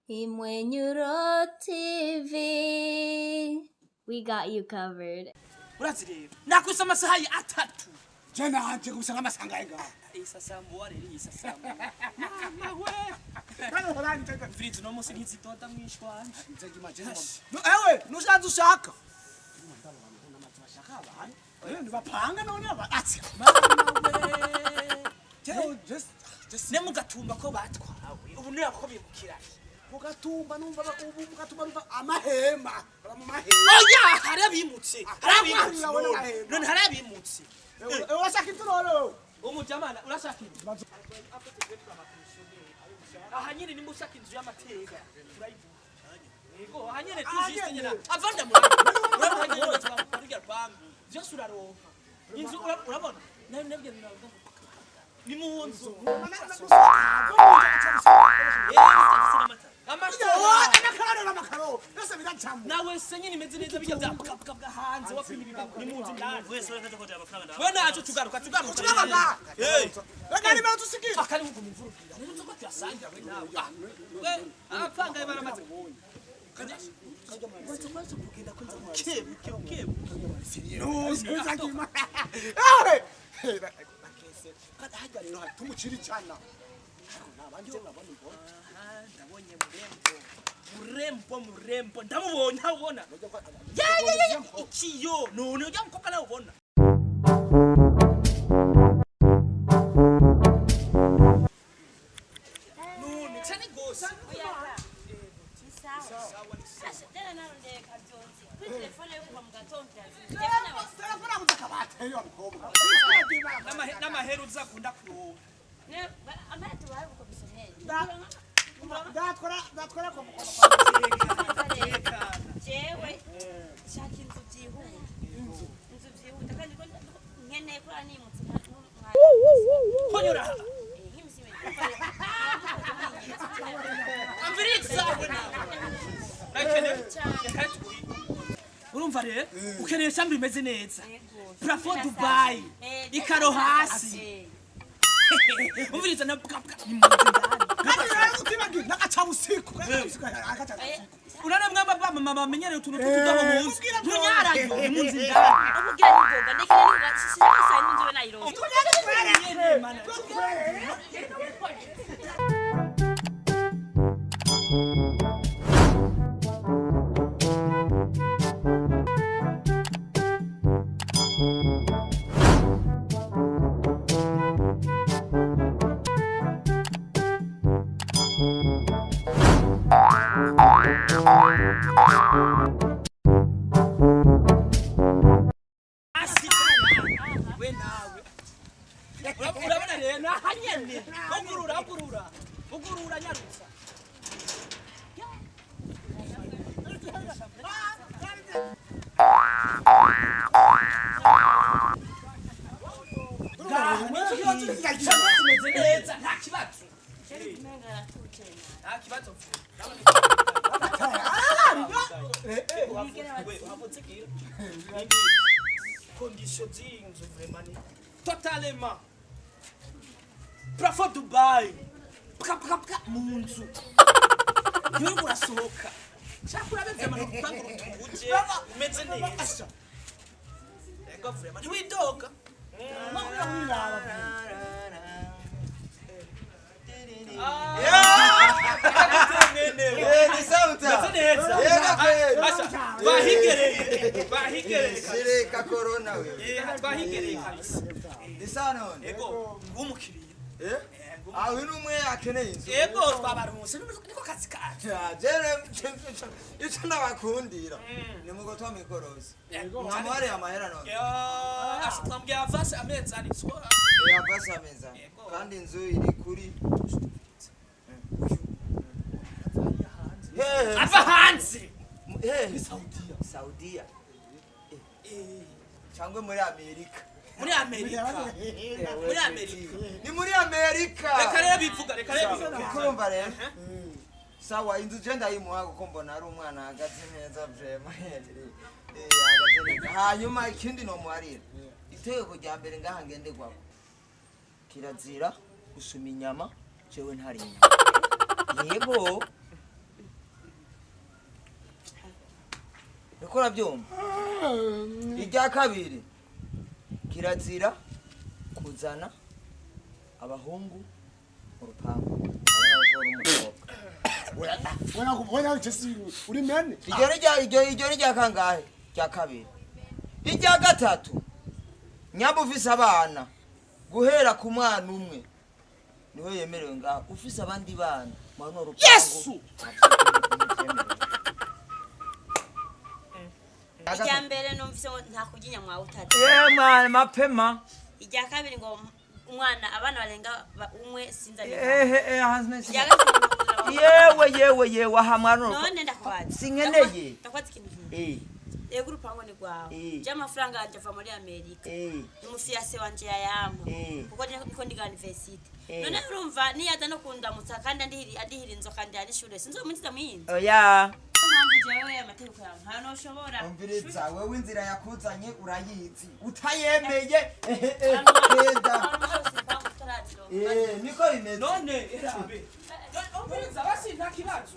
Imwenyuro TV. We got you covered. Urazi rero nakwise amasaha ye 3. Je nanje gusa nk'amasanga ngaho. Isasambuwa rero, iyi sasambuwa, mama we! Kandi horani tete. Mvirizi, uno munsi ntizidoda mwishwanje. No ewe, nushanze ushaka. Nibapanga none atsi. Mama we! Jewe just Ne mugatumba ko batwawe, ubu niba ko bimukiranye. Mugatumba numva ubu mugatumba numva amahema. Bara mu mahema. Oya, hari abimutse, hari abimutse. Abana None amahema. none hari abimutse. Ewe, urashaka inzu? Umujamana, urashaka inzu aha nyene? Nimba ushaka inzu y'amateka turayivuga. Yego, aha nyene tujiste nyene avanda murabona nyene tubarya rwangu vyose, uraronka inzu. Urabona nayo nabyo biravuga ngo ni mu nzu. Amatara. Amakaro n'amakaro. Byose biracamo. Nawe se nyene imeze neza, bijya bya bwa bwa bwa hanze wapima ibibago, ni mu nzu indani. Wese urakaje kotera amafaranga We naco tugaruka, tugaruka. Tugaruka. Eh. Reka nimero tusigira. Akari nkuko mvurugira rero nzoka tuyasangira we nawe. Ah, we apanga baramaze wazo kugenda kwanza buke buke buke. Nuzagima. Ewe. Bakese. Kandi hajya rero tumucira icana. Ariko nabanje nkabona imbona. Aha, ndabonye murembo, murembo, murembo, ndamubonye, ndabona. Ya ya ya ya, ikiyo none ujya mukobwa nawe ubona. None cyane gose. Tena narondeye Kabyonzi kuri telefone yo kuva mu gatondo. Telefone yawe. Telefone yabuze akabati yo mukobwa. N'amahera uzakunda kuronka. Amara tubaye ubukomisiyoneri. Ndatwara, ndatwara kwa mukobwa. Tekana. Jewe shaka inzu byihuta, inzu byihuta, kandi ko nkeneye kurara nimutse Konyora. nk'imisi ibiri. Amviriza we nawe urakeneye, reka tuguhe. Urumva rero ukeneye chambre imeze neza, plafond Dubai, ikaro hasi. Umviriza na bwa bwa ni mu nzu indani. Kandi rero utibagiwe n'agaca busiku. Agaca busiku. Urana mwamba ba mama bamenyereye utuntu tw'utudobo mu nzu, ntunyarayo, ni mu nzu indani. Ububwira n'ingoga ndekera n'ingoga sisisa n'inzobe nayironse. Nyene, mana. Hasi we nawe. Urabona rero naha nyene, ugurura, ugurura, ugurura, nyarutsa. Chambre zimeze neza, nta kibazo, nta kibazo. We wavutse kera. Condition z'inzu vraiment ni totalement plafond Dubai, pka pka pka mu nzu niwe urasohoka. Shaka urabe vraiment urupangu rutuje, umeze neza. Ego, vraiment ntiwidoga. Eh, ni sauta. Umeze neza. Yego kweli. Asha, twahigereye, twahigereye kabisa. Shirika corona we. Eh, twahigereye kabisa. Ni sawa none. Ego, ngumukiriya. Eh? Ah, uyu ni umwe akeneye inzu. Ego, twabaronse, niko kazi kacu. Ya, jere ico nabakundira. Ni mugotwa mikorosi. Nkamuhariye amahera none. Asha, twambwiye avance amezi ane so. Eh, avance ameza. Yego. Kandi inzu iri kuri Hehe. Ava hanze. Hehe. Saudiya. Saudiya. Cyangwa muri Amerika. Muri Amerika, muri Amerika. Ni muri Amerika. Reka rero bivuga, reka rero bivuga. Ukurumva rero sawa, inzu je ndayimuha kuko mbona ari umwana ahagaze neza vraiment, ahagaze neza. Hanyuma ikindi nomuharira, itegeko rya mbere ngaha ngenderwako, kirazira gusuma inyama jewe ntari inyama. Yego. Uko urabyumva? Irya kabiri, kirazira kuzana abahungu mu rupangu, abana uri umukobwa. Wena jesi uri mene. Iryo ni iryo ni rya kangahe? Rya kabiri. Irya gatatu, nyamba ufise abana, guhera ku mwana umwe niwe yemerewe ngaho. Ufise abandi bana mwana rupangu, Yesu! ntivyemerewe. Irya mbere numvise ngo nta kurya inyama utatu. Ye mwana, mapema. Irya kabiri ngo umwana, abana barenga umwe sinzanye. Ehe, eh, hanze. Irya gatatu ngo kuzana abakobwa. Yewe, yewe, yewe, aha mwana. None ndakubaza. Sinkeneye. Ndakubaza ikintu kimwe. Yego, urupangu ni rwawe. Je, amafaranga yanje ava muri Amerika. Umufiyase wanje yayampa. Kuko niko ndiga university. None urumva niyaza no kundamutsa kandi andihira inzu kandi anishure, sinzomunsiza mwiyinzu? Oya. Mpamvu jewe amategeko yawe ntayo noshobora. Umviriza wewe, inzira yakuzanye urayizi, utayemeye, ehe, eh, genda. Eh, niko bimeze. None erabe, umviriza basi, nta kibazo.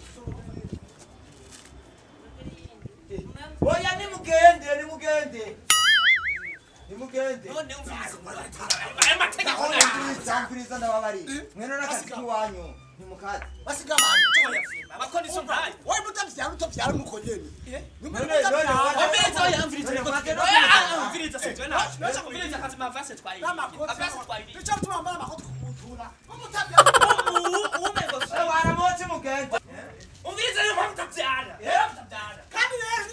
Oya, nimugende, nimugende, nimugende. None umviriza aya mategeko. Umviriza, umviriza, ndababariye mwene n'akazi k'iwanyu ntimukazi. Basiga abantu. Abakondition ntayo. Wewe mutavyara, utavyara nuko nyene. None none. Umviriza, oya, umviriza. None, Oya, none. umviriza, sivyo nacho. Umviriza kazi, mavase twari avance twari. Nico tumambara amakoti kubutura. Mutavyara. Umengo Eh, waramutse, mugende. Umviriza, niyo mpamvu utabyara. Niyo mpamvu utabyara. Kandi rero